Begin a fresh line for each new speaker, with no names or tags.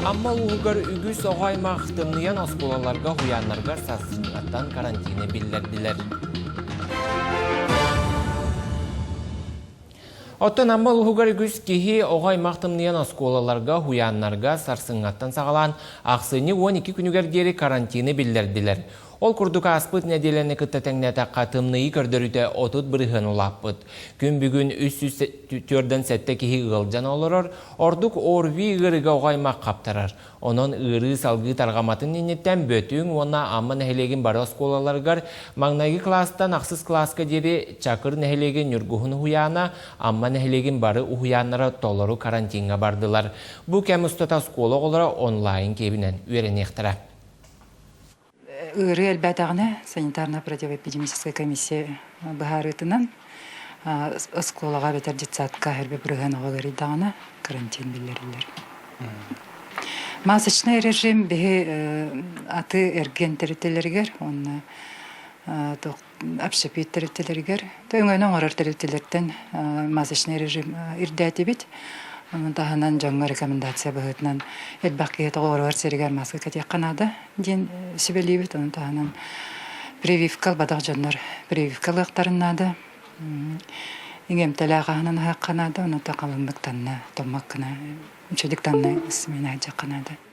Амма улууһугар үгүс оҕо аймах тымныйан оскуолаларга, уһуйааннарга сарсыҥҥаттан карантины биллэрдилэр. Оттон Амма улууһугар үгүс киһи оҕо аймах тымныйан оскуолаларга, уһуйааннарга сарсыҥҥаттан саҕалаан ахсынньы 12 күнүгэр диэри карантины биллэрдилэр. Ол курдук ааспыт нэдиэлэни кытта тэҥнээтэххэ тымныйыы көрдөрүүтэ 30% улааппыт. Күн бүгүн 347 киһи ыалдьан олорор, ордук ОРВИ ыарыыга оҕо аймах хаптарар. Онон ыарыы салгыы тарҕаматын инниттэн Бөтүҥ уонна Амма нэһилиэгин бары оскуолаларыгар маҥнайгы кылаастан ахсыс кылааска диэри Чакыр нэһилиэгин Ньургуһун уһуйаана, Амма нэһилиэгин бары уһуйааннара толору карантиҥҥа бардылар. Бу кэм устата оскуола оҕолоро онлайн киэбинэн үөрэниэхтэрэ.
Ыарыы элбээтэҕинэ санитарно-противоэпидемическая комиссия быһаарыытынан оскуолаҕа эбэтэр детсадка эрбэ бырыһыан оҕо ыарыйдаҕына карантин биллэриллэр. Масочный режим биһи аты эргиэн тэрилтэлэригэр уонна общепит тэрилтэлэригэр өҥөнү оҥорор тэрилтэлэртэн масочный режим ирдээтибит. Ону таһынан дьоҥҥо рекомендация быһыытынан элбэх киһи тоҕуоруһар сиригэр маска кэтиэххэ наада диэн сүбэлиибит. Ону таһынан прививка ылбатах дьоннор прививка ылыахтарын наада. Иҥэмтэлээх аһынан аһыахха наада, ону халыҥнык танна, томмок гына, үчүгдүк танна смена сылдьыахха наада.